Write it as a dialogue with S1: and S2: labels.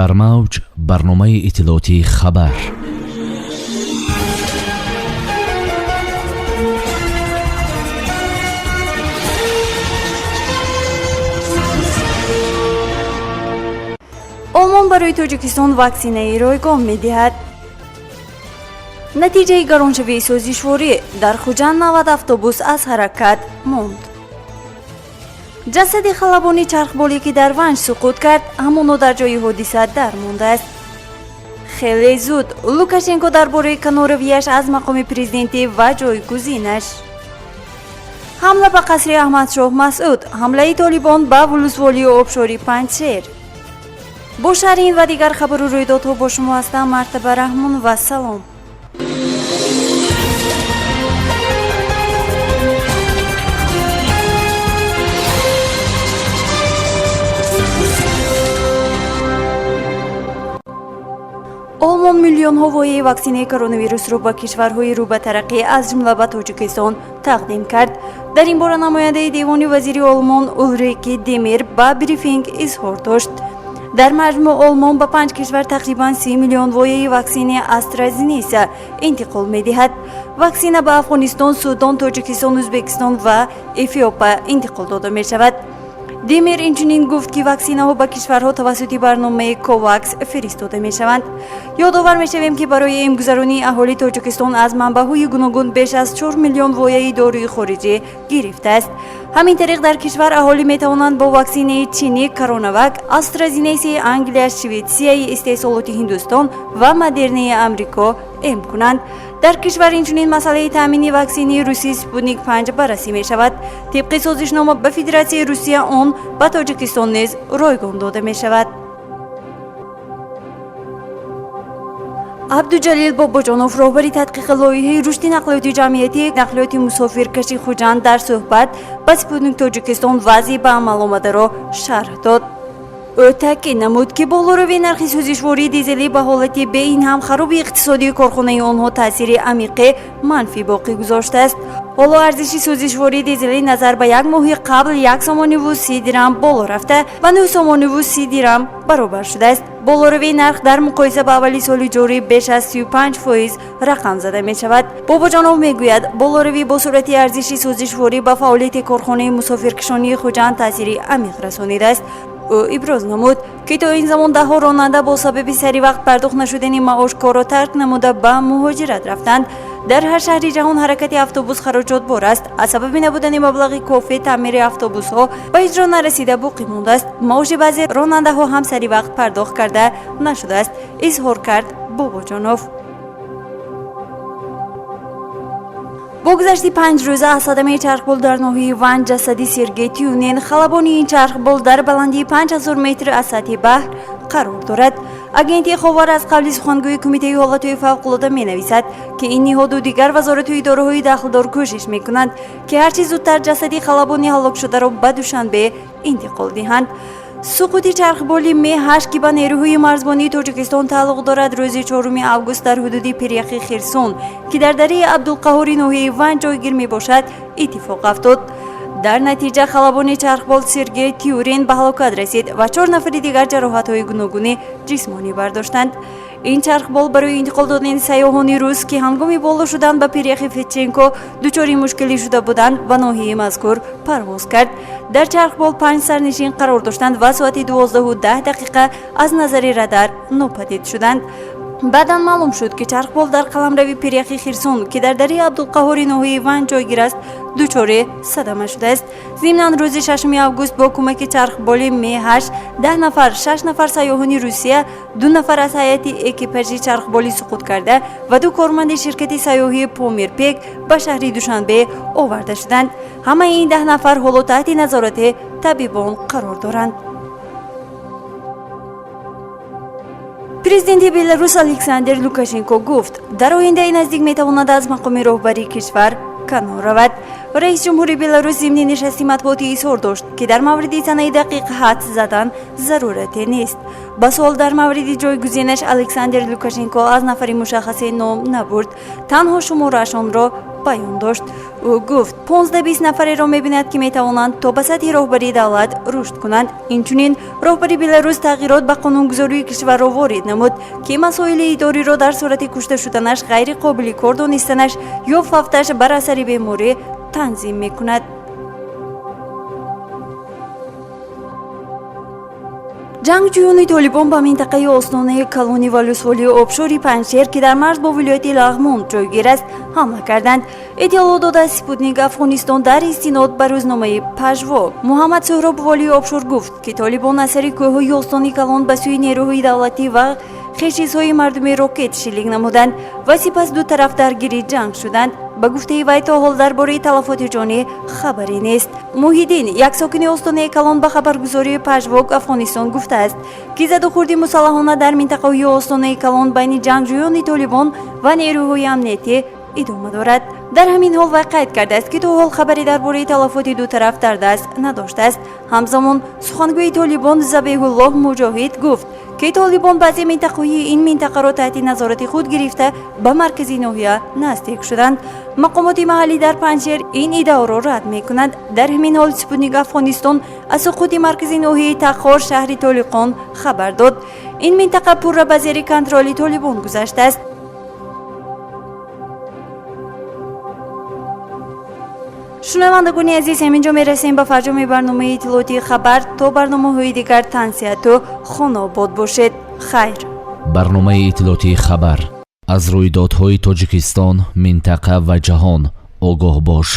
S1: Дар мавҷ барномаи иттилоотии «Хабар».
S2: Олмон барои Тоҷикистон ваксинаи ройгон медиҳад. Натиҷаи гароншавии сӯзишворӣ: дар Хуҷанд 90 автобус аз ҳаракат монд. Ҷасади халабони чархболе, ки дар Ванҷ суқут кард, ҳамоно дар ҷои ҳодиса дар мондааст. Хеле зуд Лукашенко дар бораи каноравияш аз мақоми президентӣ ва ҷойгузинаш. Ҳамла ба қасри Аҳмадшоҳ Масъуд, ҳамлаи толибон ба вулусволии обшори Панҷшер. Бо шарҳи ин ва дигар хабару рӯйдодҳо бо шумо ҳастам Мартаба Раҳмон ва салом. Олмон миллионҳо вояи ваксинаи коронавирусро ба кишварҳои рӯ ба тараққӣ, аз ҷумла ба Тоҷикистон, тақдим кард. Дар ин бора намояндаи девони вазири Олмон Улрики Демир ба брифинг изҳор дошт. Дар маҷмӯъ Олмон ба панҷ кишвар тақрибан 30 миллион вояи ваксини Астразенеса интиқол медиҳад. Ваксина ба Афғонистон, Судон, Тоҷикистон, Ӯзбекистон ва Эфиопа интиқол дода мешавад. Демир инчунин гуфт, ки ваксинаҳо ба кишварҳо тавассути барномаи Ковакс фиристода мешаванд. Ёдовар мешавем, ки барои эмгузаронии аҳолии Тоҷикистон аз манбаъҳои гуногун беш аз 4 миллион вояи доруи хориҷӣ гирифтааст. Ҳамин тариқ, дар кишвар аҳолӣ метавонанд бо ваксинаи чинӣ Коронавак, Астразенесии Англия, Шветсияи истеҳсолоти Ҳиндустон ва Модернаи Амрико эм кунанд. Дар кишвар инчунин масъалаи таъмини ваксини русии Спутник 5 баррасӣ мешавад. Тибқи созишнома ба Федератсияи Русия, он ба Тоҷикистон низ ройгон дода мешавад. Абдуҷалил Бобоҷонов, роҳбари тадқиқи лоиҳаи рушди нақлиёти ҷамъиятӣ, нақлиёти мусофиркаши Хуҷанд, дар суҳбат ба Спутник Тоҷикистон вазъи ба амал омадаро шарҳ дод. Ӯ таъкид намуд, ки болоравии нархи сӯзишвории дизелӣ ба ҳолати беин ҳам хароби иқтисодии корхонаи онҳо таъсири амиқи манфӣ боқӣ гузоштааст. Ҳоло арзиши сӯзишвории дизелӣ назар ба як моҳи қабл 1 сомониву 30 дирам боло рафта, ба 9 сомониву 30 дирам баробар шудааст. Болоравии нарх дар муқоиса ба аввали соли ҷорӣ беш аз 35% рақам зада мешавад. Бобоҷонов мегӯяд, болоравӣ бо суръати арзиши сӯзишворӣ ба фаъолияти корхонаи мусофиркашонии Хуҷанд таъсири амиқ расонидааст. Ӯ иброз намуд, ки то ин замон даҳҳо ронанда бо сабаби сари вақт пардохт нашудани маош корро тарк намуда, ба муҳоҷират рафтанд. Дар ҳар шаҳри ҷаҳон ҳаракати автобус хароҷотбор аст. Аз сабаби набудани маблағи кофӣ таъмири автобусҳо ба иҷро нарасида боқӣ мондааст. Маоши баъзе ронандаҳо ҳам сари вақт пардохт карда нашудааст, изҳор кард Бобоҷонов. Бо гузашти 5 рӯза аз садамаи чархбол дар ноҳияи Ванҷ, ҷасади Сергей Тюнин, халабони ин чархбол, дар баландии 5000 метр аз сатҳи баҳр қарор дорад. Агентии Ховар аз қавли сухангӯи Кумитаи ҳолатҳои фавқулода менависад, ки ин ниҳоду дигар вазорату идораҳои дахлдор кӯшиш мекунанд, ки ҳарчи зудтар ҷасади халабони ҳалокшударо ба Душанбе интиқол диҳанд. Суқути чархболи Ме-8, ки ба нерӯҳои марзбонии Тоҷикистон тааллуқ дорад, рӯзи 4 август дар ҳудуди пиряхи Хирсон, ки дар дараи Абдулқаҳори ноҳияи Ванҷ ҷойгир мебошад, иттифоқ афтод. Дар натиҷа халабони чархбол Сергей Тюрин ба ҳалокат расид ва чор нафари дигар ҷароҳатҳои гуногуни ҷисмонӣ бардоштанд. Ин чархбол барои интиқол додани сайёҳони рус, ки ҳангоми боло шудан ба пиряхи Федченко дучори мушкилӣ шуда буданд, ба ноҳияи мазкур парвоз кард. Дар чархбол панҷ сарнишин қарор доштанд ва соати 12:10 аз назари радар нопадид шуданд. Баъдан маълум шуд, ки чархбол дар қаламрави пиряхи Хирсон, ки дар дараи Абдулқаҳори ноҳияи Ванҷ ҷойгир аст, дучори садама шудааст. Зимнан, рӯзи 6 август бо кӯмаки чархболи Ме-8 10 нафар, шаш нафар сайёҳони Русия, ду нафар аз ҳайати экипажи чархболи суқут карда ва ду корманди ширкати сайёҳии Помирпек ба шаҳри Душанбе оварда шуданд. Ҳамаи ин 10 нафар ҳоло таҳти назорати табибон қарор доранд. Президенти Беларус Александр Лукашенко гуфт, дар ояндаи наздик метавонад аз мақоми роҳбарии кишвар канор равад. Раиси ҷумҳури Беларус зимни нишасти матбуотӣ изҳор дошт, ки дар мавриди санаи дақиқ ҳадс задан зарурате нест. Ба суол дар мавриди ҷойгузинаш Александр Лукашенко аз нафари мушаххасе ном набурд, танҳо шумораашонро баён дошт. Ӯ гуфт, 15-20 нафареро мебинад, ки метавонанд то ба сатҳи роҳбарии давлат рушд кунанд. Инчунин роҳбари Беларус тағйирот ба қонунгузории кишварро ворид намуд, ки масоили идориро дар сурати кушта шуданаш, ғайри қобили кор донистанаш ё фавташ бар асари беморӣ танзим мекунад. Ҷангҷӯёни Толибон ба минтақаи остонаи Калони валусволии обшори Панҷшер, ки дар марз бо вилояти Лағмон ҷойгир аст, ҳамла карданд, иттилоъ додааст Спутник Афғонистон дар истинод ба рӯзномаи Пажвок. Муҳаммад Суҳроб, волии обшор, гуфт, ки толибон аз сари кӯҳҳои Остони Калон ба сӯи нерӯҳои давлатӣ ва хешизҳои мардуми рокет шилик намуданд ва сипас ду тараф даргири ҷанг шуданд. Ба гуфтаи вай, то ҳол дар бораи талафоти ҷонӣ хабаре нест. Муҳиддин, як сокини Остонаи Калон, ба хабаргузории Пажвок Афғонистон гуфтааст, ки задухӯрди мусаллаҳона дар минтақаҳои Остонаи Калон байни ҷангҷӯёни толибон ва нерӯҳои амниятӣ идома дорад. Дар ҳамин ҳол вай қайд кардааст, ки то ҳол хабаре дар бораи талафоти ду тараф дар даст надоштааст. Ҳамзамон сухангӯи толибон Забеҳуллоҳ Муҷоҳид гуфт, ки толибон баъзе минтақаҳои ин минтақаро таҳти назорати худ гирифта, ба маркази ноҳия наздик шуданд. Мақомоти маҳаллӣ дар Панҷшер ин иддаоро рад мекунанд. Дар ҳамин ҳол Спутник Афғонистон аз суқути маркази ноҳияи Тахор, шаҳри Толиқон, хабар дод. Ин минтақа пурра ба зери контроли толибон гузаштааст. Шунавандагони азиз, ҳамин ҷо мерасем ба фарҷоми барномаи иттилоотии «Хабар». То барномаҳои дигар тансиҳату хонаобод бошед. Хайр.
S1: Барномаи иттилоотии «Хабар»: аз рӯйдодҳои Тоҷикистон, минтақа ва ҷаҳон огоҳ бош.